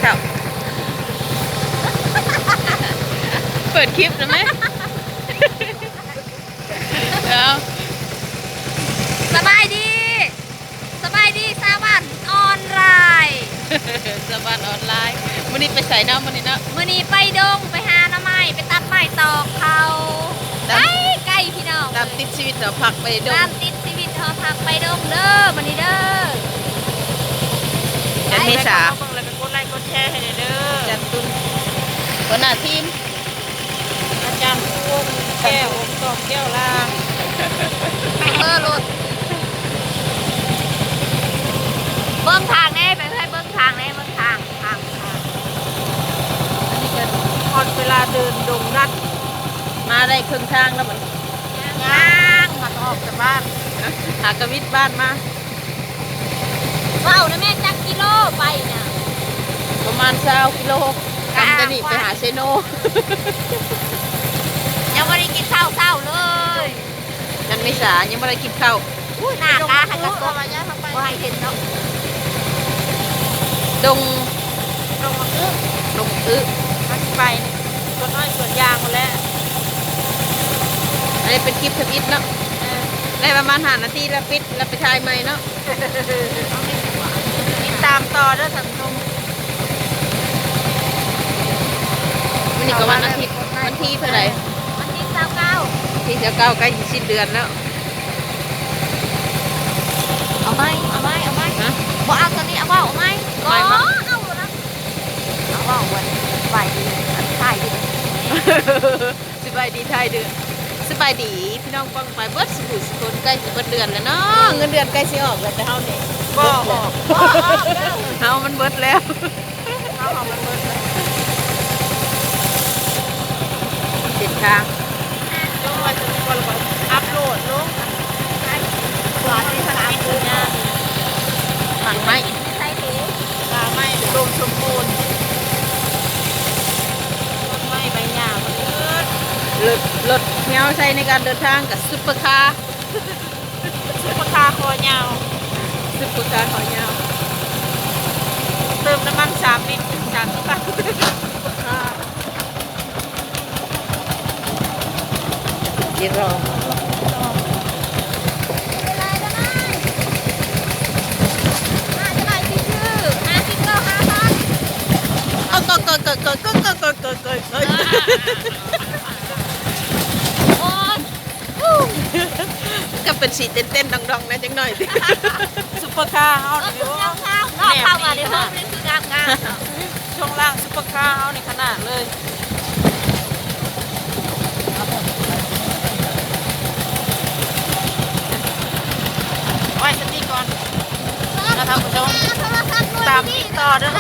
ເຈົ້າ ເປີດຄລິບໄດ້ໄໝ? ເອົາ ສະບາຍດີ ສະບາຍດີຊາວບ້ານອອນລາຍ ຊາວບ້ານອອນລາຍ. ມື້ນີ້ໄປໃສເນາະ ມື້ນີ້ເນາະ? ມື້ນີ້ໄປດົງ ໄປຫາໜໍ່ໄມ້ ໄປຕັດໄມ້ຕອກເຂົ້າ ໄກໆ ພີ່ນ້ອງ. ຕາມຕິດຊີວິດເນາະ ພັກໄປດົງ ຕາມຕິດຊີວິດເນາະ ພັກໄປດົງເດີ ມື້ນີ້ເດີ. ຈັນເມສາ ເບິ່ງແລ້ວກໍກົດໄລກົດແຊໃຫ້ແດ່ເດີ. ຈັນຕຸນ ຫົວໜ້າທີມ ອາຈານພູວົງແກ້ວ ວົງຕອບແກ້ວລາ ເອີ ລົດ ເບິ່ງທາງແດ່ ໄປເບິ່ງທາງແດ່ ເບິ່ງທາງ ທາງ ທາງ. ອັນນີ້ກໍຮອດເວລາເດີນດົງລັດ ມາໄດ້ເຄິ່ງທາງແລ້ວບັດນີ້ ຍ່າງ ຫາກໍອອກຈາກບ້ານ ຫາກະວິດບ້ານມາ. ເວົ້ານະແມ່ ຈັກກິໂລໄປນະ? ປະມານຊາວກິໂລ ກຳແຕ່ນີ້ໄປຫາເຊໂນ ຍັງບໍ່ໄດ້ກິນເຂົ້າເຊົ້າເລີຍ. ຈັນເມສາຍັງບໍ່ໄດ້ກິນເຂົ້າ. ອຸ້ຍ ໜ້າຕາໃຫ້ກະສົບ ບໍ່ໃຫ້ເຫັນເນາະ. ດົງ ດົງມະອຶ ດົງມະອຶ ມັນຊິໄປສວນອ້ອຍສວນຢາງພຸ້ນແຫຼະ. ອັນນີ້ເປັນຄລິບທຳອິດເນາະ ເອີ ໄດ້ປະມານຫ້ານາທີແລ້ວປິດ ແລ້ວໄປຖ່າຍໃໝ່ເນາະ. ຕິດຕາມຕໍ່ເດີທ່ານຜູ້ຊົມ. ມື້ນີ້ກໍວັນອາທິດ ວັນທີເທົ່າໃດ? ວັນທີຊາວເກົ້າ ວັນທີຊາວເກົ້າ ໃກ້ຊິສິ້ນເດືອນແລ້ວ. ເອົາໃໝ່ ເອົາໃໝ່ ເອົາໃໝ່ ຮະ? ບໍ່ເອົາຕົວນີ້ ເອົາເວົ້າ ເອົາໃໝ່ ເອົາໃໝ່ ບໍ່ ບໍ່ ເອົາລະ ເອົາເວົ້າ ສະບາຍດີ ຖ່າຍຢູ່ ສະບາຍດີ ຖ່າຍເດີ ສະບາຍດີພີ່ນ້ອງປ້ອງປາຍເບິດສູ່ຜູ້ສູ່ຄົນ. ໃກ້ຊິເບິດເດືອນແລ້ວເນາະ ເງິນເດືອນໃກ້ຊິອອກແລ້ວ ແຕ່ເຮົານີ້ບໍ່ອອກ ບໍ່ອອກ ເຮົາມັນເບິດແລ້ວ ເຮົາມັນເບິດແລ້ວ. ເສັ້ນທາງ ອັບໂຫຼດລົງ ໝາກໄມ້ ປ່າໄມ້ອຸດົມສົມບູນ ຕົ້ນໄມ້ໃບຫຍ້າມັນເລີດ ເລີດ ລົດທີ່ເຮົາໃຊ້ໃນການເດີນທາງກໍຊຸບເປີຄາ ຊຸບເປີຄາຄໍຍາວ ຊຸບເປີຄາຄໍຍາວ ເຕີມນ້ຳມັນສາມລິດ ສາມສິບບາດ. ເຈັດຮ້ອຍ ກໍເປັນສີເຕັ້ນໆ ດອງໆ ແດ່ຈັກໜ້ອຍຕິ ຊຸບເປີຄາເຮົານີ້ ເອີ ຊຸບເປີຄາເນາະ ເຂົ້າມາໃນໂຮງນີ້ຄືງາມໆ ເນາະ. ຊ່ວງລ່າງຊຸບເປີຄາເຮົານີ້ຂະໜາດເລີຍ ໄວ້ສ່ຳນີ້ກ່ອນນະທ່ານຜູ້ຊົມ ຕາມຕິດຕໍ່ເດີ.